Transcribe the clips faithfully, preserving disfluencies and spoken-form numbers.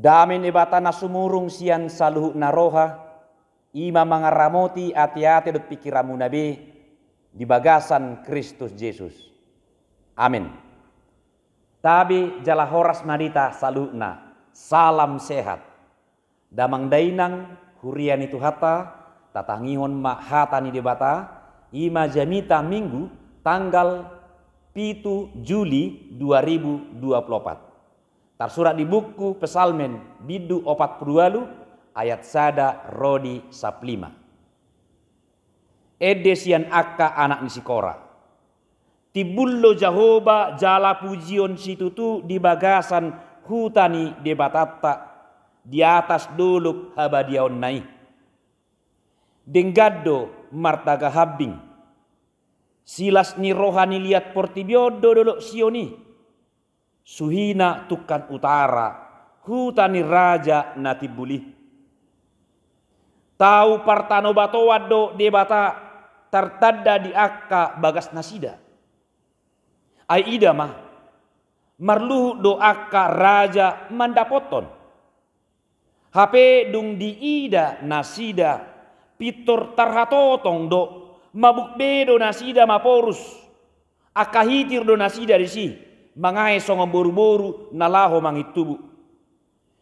Dame ni Debata na sumurung sian saluhutna roha, i ma mangaramoti ateate dohot pingkiranmuna be di bagasan Kristus Jesus. Amen. Tabe jala horas ma di hita saluhutna. Salam sehat. Damang dainang, huria ni Tuhanta, tatangihon ma hata ni Debata, i ma jamita Minggu tanggal pitu Juli dua ribu dua puluh opat. Tarsurat di buku Psalmen bindu opat pulu ualu ayat sada ro di sampulu lima. Ende sian angka anak ni si Kora. Timbul do Jahowa jala pujion situtu di bagasan huta ni Debatanta, di atas dolok habadiaonna i. Denggan do martagahambing. Silas ni roha ni liat portibi on do dolok Sion i. Suhina tungkan utara, huta ni raja na timbul i. Tau partanobatoan do Debata tartanda di angka bagasnasida. Ai ida ma, marluhut do angka raja mandapothon. Hape dung diida nasida, pintor tarhatotong do, mabuk be do nasida maporus. Angka hitir do nasida disi, mangae songon boruboru na laho mangintubu.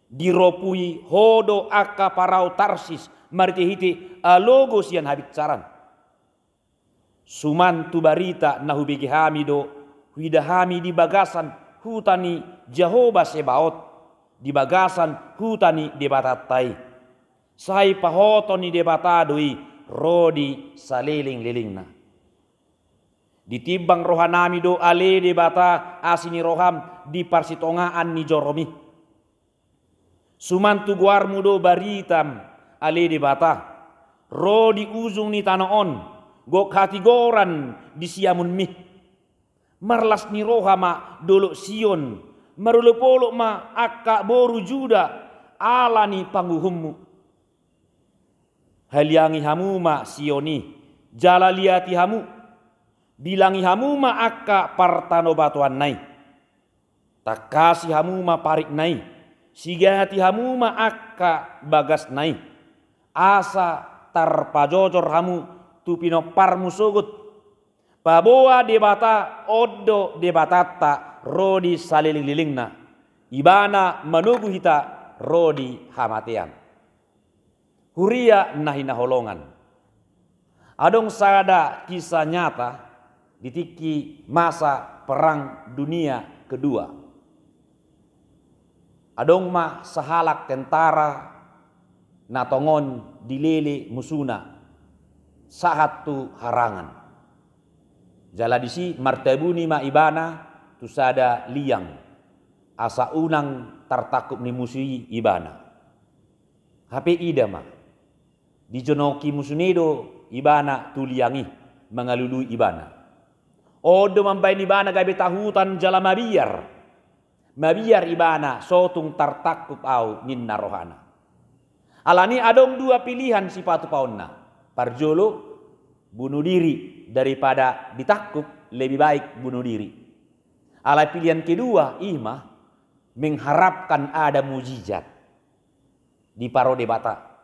Diropui Ho do angka parau Tarsis marhitehite alogo sian habinsaran. Suman tu barita na hubege hami do huida hami di bagasan huta ni Jahowa Sebaot, di bagasan huta ni Debatanta i. Sai pahoton ni Debata do i ro di salelenglelengna. Ditimbang rohanami do ale Debata asi ni roham di parsitongaan ni jorom i. Suman tu goarmu do baritam ale Debata, ro di ujung ni tano on, gok hatigoran di siamunmi. Marlas ni roha ma dolok Sion, marolopolop ma angka boru Juda ala ni panguhummu. Haliangi hamu ma Sion i, jala liati hamu, bilangi hamu ma angka partanobatoanna i. Tangkasi hamu ma parikna i, sigati hamu ma angka bagasna i, asa tarpajojor hamu tu pinomparmu sogot. Paboa Debata on do Debatanta ro di salelenglelengna, Ibana manogu hita ro di hamatean. Huria na hinaholongan. Adong sada kisah nyata di tingki masa Perang Dunia Kedua. Adong ma sahalak tentara na tongon dilele musuna sahat tu harangan. Jala disi martabuni ma ibana tu sada liang, asa unang tartangkup ni musu i ibana. Hape ida ma, dijonoki musuna i do ibana tu liang i, mangalului ibana. On do mambahen ibana gabe tahutan jala mabiar. Mabiar ibana, so tung tartangkup ahu, ninna rohana. Alani adong dua pilihan sipatupaonna. Parjolo, bunuh diri, daripada ditangkup, lebih baik bunuh diri. Alai pilihan kedua, i ma, mengharapkan ada mujizat. Diparo Debata.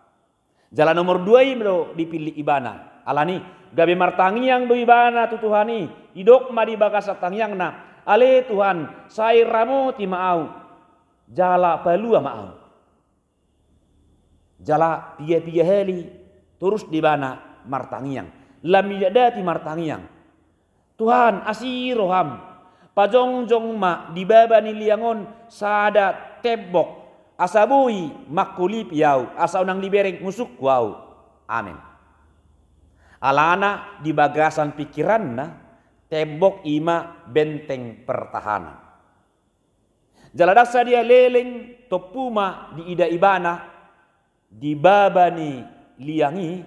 Jala nomor dua i do dipillit ibana. Alani, gabe martangiang do ibana tu Tuhan i, didok ma di bagasan tangiangna, ale Tuhan, sai ramoti ma ahu, jala palua ma ahu. Jala piga-piga hali torus do ibana martangiang. Lam idatdati martangiang. Tuhan, asi roham, pajongjong ma di baba ni liang on sada tembok, asa boi mangkolipi ahu, asa unang dibereng musungku ahu. Amen. Alana di bagasan pingkiranna, tembok i ma benteng pertahanan. Jala ndang sadia leleng tompu ma diida ibana di baba ni liang i,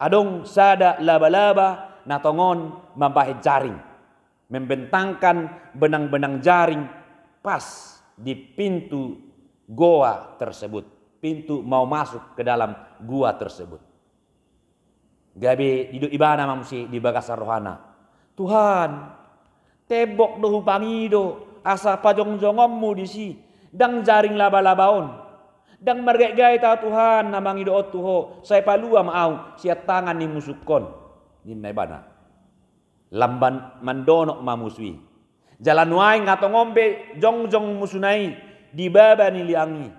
adong sada labalaba na tongon mambahen jaring, membentangkan benang-benang jaring pas di pintu goa tersebut, pintu mau masuk ke dalam gua tersebut. Gabe didok ibana ma muse di bagasan rohana, Tuhan, tembok do hupangido asa pajongjongonmu disi, ndang jaring labalaba on. Ndang margaitgait ahu Tuhan na mangido on tu Ho, sai palua ma ahu sian tangan ni musungkon, ninna ibana. Lam mandonok ma musu i. Jala nuaeng nga tongon be jongjong musuna i di baba ni liang i,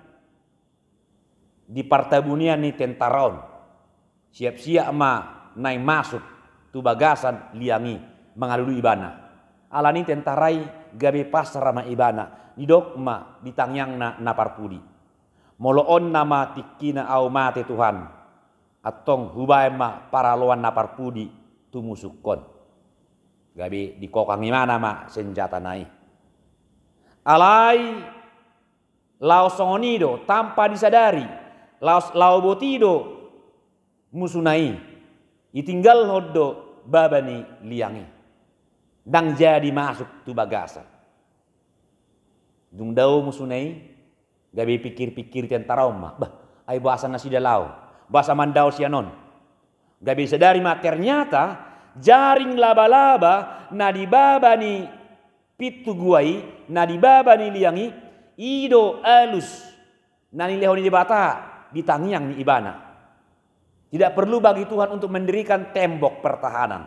di partabunian ni tentara on. Siap-siap ma naeng masuk tu bagasan liang i mangalului ibana. Alani tentara i gabe pasar ma ibana, didok ma di tangiangna na parpudi: Molo on nama tingkina ahu mate Tuhan, antong hubaen ma paraloan na parpudi tu musungkon. Gabe dikokang ibana ma senjatana i. Alai laos songon i do, tanpa disadari, laos lao boti do musuna i, ditinggalhon do baba ni liang i. Ndang jadi masuk tu bagasan. Dung dao musuna i, gabe pikir-pikir tentara on ma: Bah, ai boasa nasida lao, boasa mandao sian on? Gabe disadari ma ternyata jaring laba-laba na di baba ni pintu gua i, na di baba ni liang i, i do alus na nilehon ni Debata di tangiang ni ibana. Tidak perlu bagi Tuhan untuk mendirikan tembok pertahanan,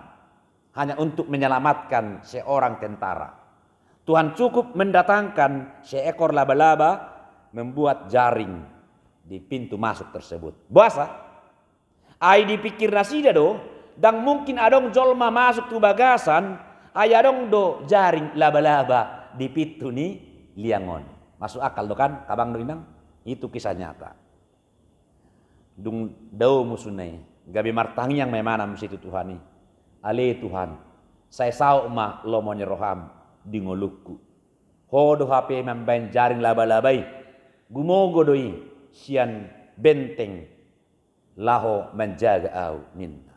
hanya untuk menyelamatkan seorang tentara. Tuhan cukup mendatangkan seekor laba-laba membuat jaring di pintu masuk tersebut. Boasa? Ai dipikir nasida do, ndang mungkin adong jolma masuk tu bagasan, ai adong do jaring laba-laba di pintu ni liang on. Masuk akal do kan, Amang dohot Inang? Itu kisah nyata. Dung dao musuna i, gabe martangiang ma ibana muse tu Tuhan i: Ale Tuhan, sai saut ma lomo ni roham di ngolungku. Ho do hape mambaen jaring laba-laba i. Gumogo do i sian benteng laho manjaga ahu, ninna.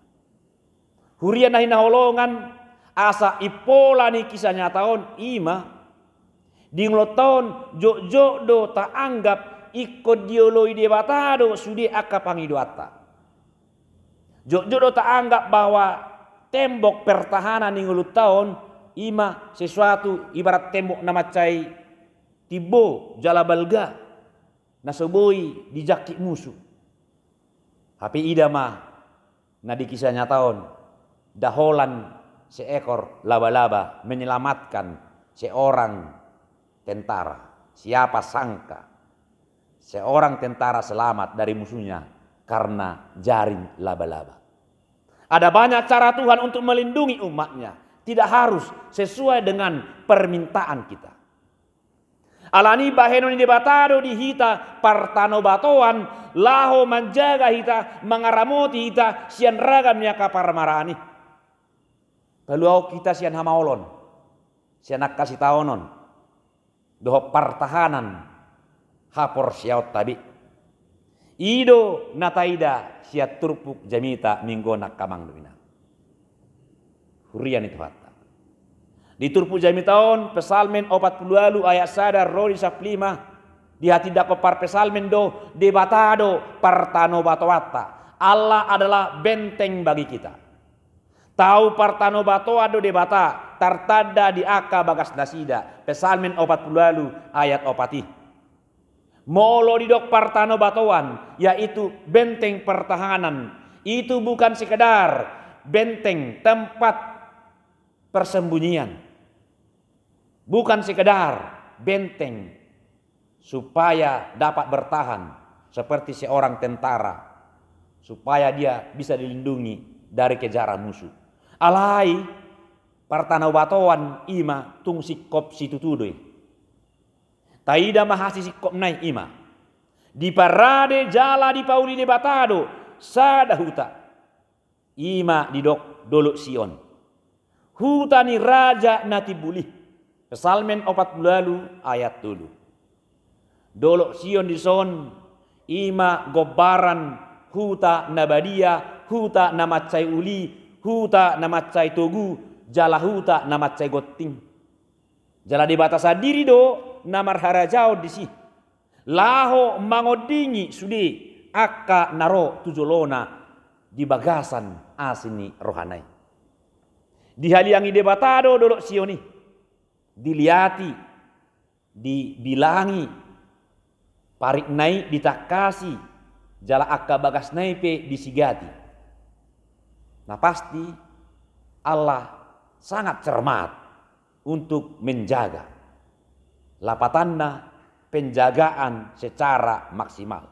Huria na hinaholongan, asa impola ni kisah nyata on i ma, di ngolunta on jotjot do taanggap ingkon dioloi Debata do sude angka pangidoanta. Jotjot do taanggap bahwa tembok pertahanan ni ngolunta on i ma sesuatu ibarat tembok na mansai timbo jala balga, na so boi dijangkit musu. Hape ida ma na di kisah nyata on, daholan seekor laba-laba menyelamatkan seorang tentara. Siapa sangka seorang tentara selamat dari musuhnya karena jaring laba-laba. Ada banyak cara Tuhan untuk melindungi umat-Nya, tidak harus sesuai dengan permintaan kita. Alani bahenon ni Debata do di hita partanobatoan laho manjaga hita, mangaramoti hita sian ragam ni angka parmaraan i. Paluahon hita sian hamaolon, sian angka sitaonon dohot partahanan haporseaonta be. I do na taida sian turpuk jamita minggu on, Amang dohot Inang. Huria ni Tuhanta. Di turpuk jamita on, Psalmen opat pulu ualu ayat sada ro di sampulu lima, dihatindangkon parpsalmen do, Debata do partanobatoanta. Allah adalah benteng bagi kita. Tau partanobatoan do Debata, tartanda di angka bagas nasida, Psalmen opat pulu ualu ayat opat i. Molo didok partanobatoan, yaitu benteng pertahanan, itu bukan sekedar benteng, tempat persembunyian. Bukan sekedar benteng supaya dapat bertahan seperti seorang tentara, supaya dia bisa dilindungi dari kejaran musuh. Alai partanobatoan i ma tung singkop situtu do i. Taida ma hasisingkopna i, i ma diparade jala dipauli Debata do sada huta. I ma didok Dolok Sion, huta ni raja na timbul i. Psalmen opat pulu ualu ayat tolu. Dolok Sion dison i ma gombaran huta na badia, huta na mansai uli, huta na mansai togu, jala huta na mansai gonting. Jala Debata sandiri do na marharajaon disi, laho mangondingi sude angka na ro tu jolona di bagasan asi ni rohana i. Dihaliangi Debata do Dolok Sion i, diliati, dibilangi Arikna i ditangkasi, jala angka bagasna i pe disigati. Na pasti, Allah sangat cermat untuk menjaga. Lapatanna, penjagaan secara maksimal.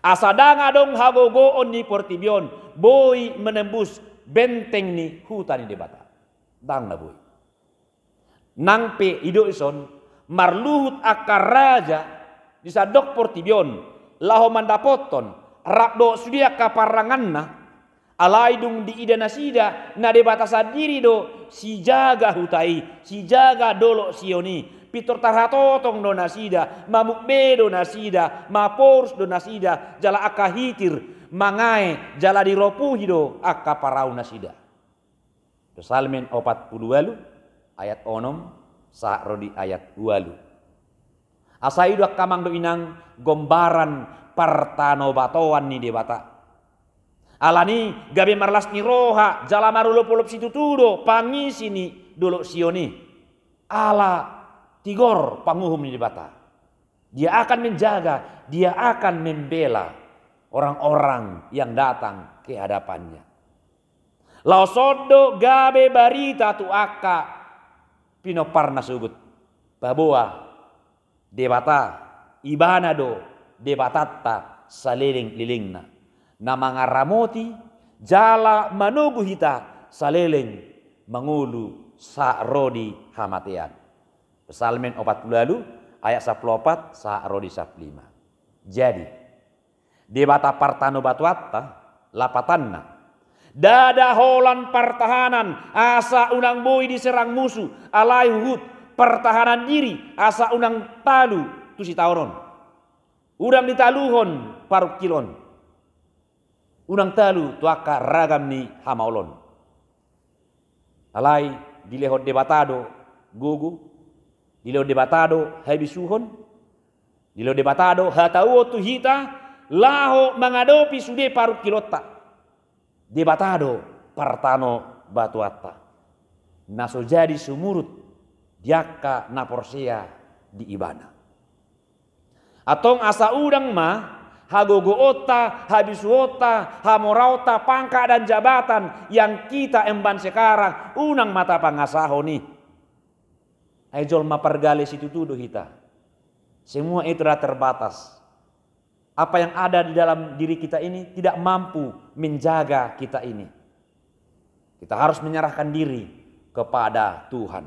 Asa ndang adong hagogoon ni portibi on boi menembus benteng ni huta ni Debata. Ndang na boi. Nang pe didok dison, marluhut angka raja di sandok portibi on, laho mandapothon, rap dohot sude angka parranganna, alai dung diida nasida, na Debata sandiri do sijaga huta i, sijaga Dolok Sion i, pintor tarhatotong do nasida, mamuk be do nasida, maporus do nasida, jala angka hitir, mangae, jala diropuhi do angka parau nasida. Psalmen opat pulu ualu ayat onom sahat ro di ayat ualu. Asa i do angka amang dohot inang gombaran partanobatoan ni Debata. Alani gabe marlas ni roha jala marolopolop situtu do pangisi ni Dolok Sion i. Ala tigor panguhum ni Debata. Dia akan menjaga, Dia akan membela orang-orang yang datang ke hadapan-Nya. Laos on do gabe barita tu angka pinompar na sogot. Paboa, Debata, Ibana do Debatanta salelenglelengna, na mangaramoti jala manogu hita saleleng mangolu sahat ro di hamatean. Psalmen opat pulu ualu ayat sampulu opat sahat ro di sampulu lima. Jadi, Debata partanobatoanta, lapatanna, ndada holan partahanan asa unang boi diserang musu, alai huhut partahanan diri asa unang talu tu sitaonon. Unang ditaluhon parungkilon. Unang talu tu angka ragam ni hamaolon. Alai dilehon Debata do gogo, dilehon Debata do habisuhon, dilehon Debata do hatauon tu hita laho mangadopi sude parungkilonta. Debata do partanobatoanta, na so jadi sumurut di angka na porsea di Ibana. Antong asa unang ma hagogoonta, habisuhonta, hamoraonta, pangkat dan jabatan yang kita emban sekarang, unang ma tapangasahon i. Ai jolma pargale situtu do hita. Semua itu adalah terbatas. Apa yang ada di dalam diri kita ini tidak mampu menjaga kita ini. Kita harus menyerahkan diri kepada Tuhan.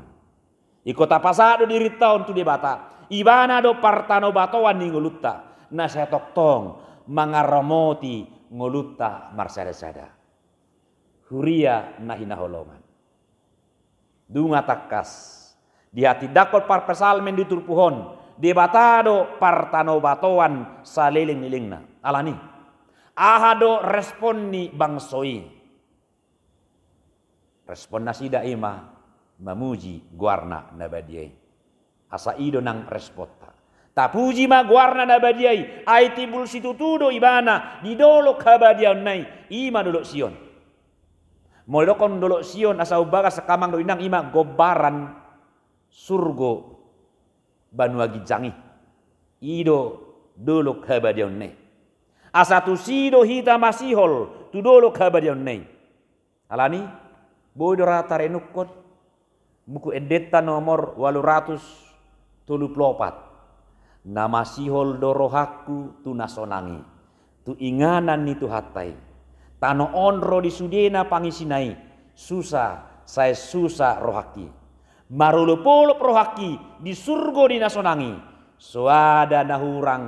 Ingkon tapasahat do dirinta on tu Debata. Ibana do partanobatoan ni ngolunta, na sai tongtong mangaramoti ngolunta marsadasada. Huria na hinaholongan. Nunga tangkas dihatindangkon parpsalmen di turpuk on, Debata do partanobatoan salelenglelengna. Alani, aha do respon ni bangso i? Respon nasida i ma mamuji goarna na badia i. Asa i do nang responta. Tapuji ma goarna na badia i, ai timbul situtu do Ibana di dolok habadiaonna i, i ma Dolok Sion. Molo didokkon Dolok Sion asa umbagas angka amang dohot inang, i ma gombaran surgo banua ginjang i. I do dolok habadiaonna i. Asa tusi do hita masihol tu dolok habadiaonna i. Alani, boi do ra tarenungkon Buku Endenta nomor ualu ratus tolu pulu opat. Na masihol do rohangku tu na sonang i, tu inganan ni Tuhanta i. Tano on ro di sudena pangisina i, susa sai susa rohangki. Marolopolop rohangki di surgo di na sonang i. Soada na hurang,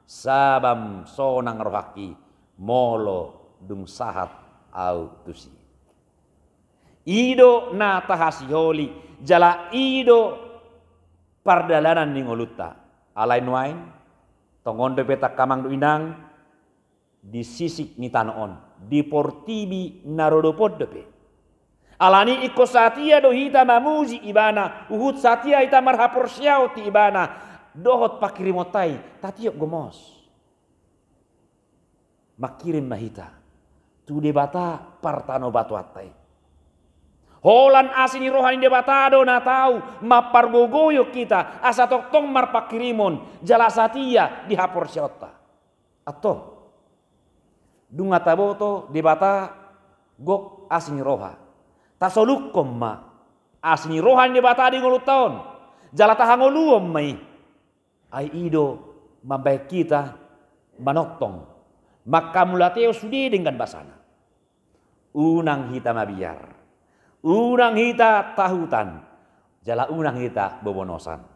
sabam sonang rohangki molo dung sahat au tusi. I do na tahasiholi, jala i do pardalanan ni ngolunta. Alai nuaeng, tongon dope angka amang dohot inang, di sisik ni tano on, di portibi na rodop on dope. Alani ingkon satia do hita mamuji Ibana, huhut satia hita marhaporseaon tu Ibana, dohot pangkirimonta i tatiop gomos. Mangkirim ma hita tu Debata partanobatoanta i. Holan asi ni roha ni Debata do na tau mampargogoihon hita asa tongtong marpanghirimon jala satia di haporseaonta. Antong, dung taboto Debata gok asi ni roha, tasolukhon ma asi ni roha ni Debata di ngolunta on, jala tahangoluhon ma i. Ai i do mambahen hita manongtong, manghamauliatehon sude denggan basana. Unang hita mabiar, unang hita tahutan, jala unang hita bobonosan.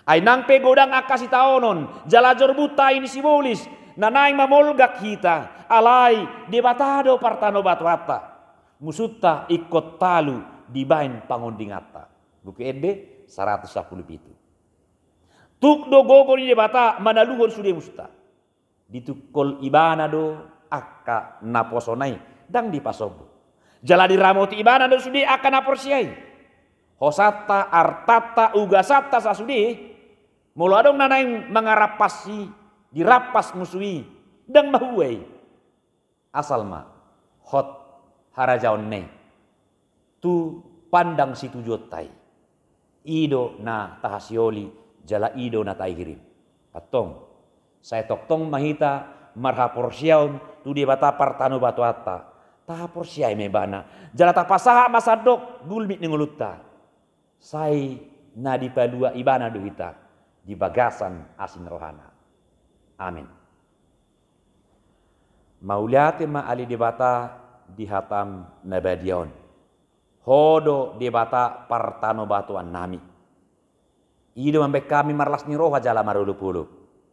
Ai nang pe godang angka sitaonon jala jorbunta i ni sibolis na naeng mamolgak hita, alai Debata do partanobatoanta, musunta ingkon talu dibahen pangondinganta. Buku Ende saratus sampulu pitu. Tuk do gogo ni Debata manaluhon sude musunta. Ditungkol Ibana do angka naposona i, ndang dipasombu. Jala diramoti Ibana do sude angka na porsea i. Hosanta, artanta, ugasanta sasude, molo adong na naeng mangarampas i, dirampas musu i, ndang mahua i. Asal ma hot harajaonna i tu pandang situjuonta i. I do na tahasioli jala i do na tahirim. Antong, sai tongtong ma hita marhaporseaon tu Debata partanobatoanta. Tahaporseai ma Ibana jala tapasahat ma sandok gulmit ni ngolunta. Sai na dipalua Ibana do hita di bagasan asi ni rohana. Amin. Mauliate ma ale Debata di hatam na badia on. Ho do Debata partanobatoannami. I do mambahen hami marlas ni roha jala marolopolop.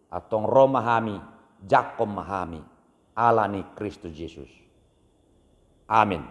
Antong ro ma hami, jangkon ma hami, ala ni Kristus Jesus. Amin.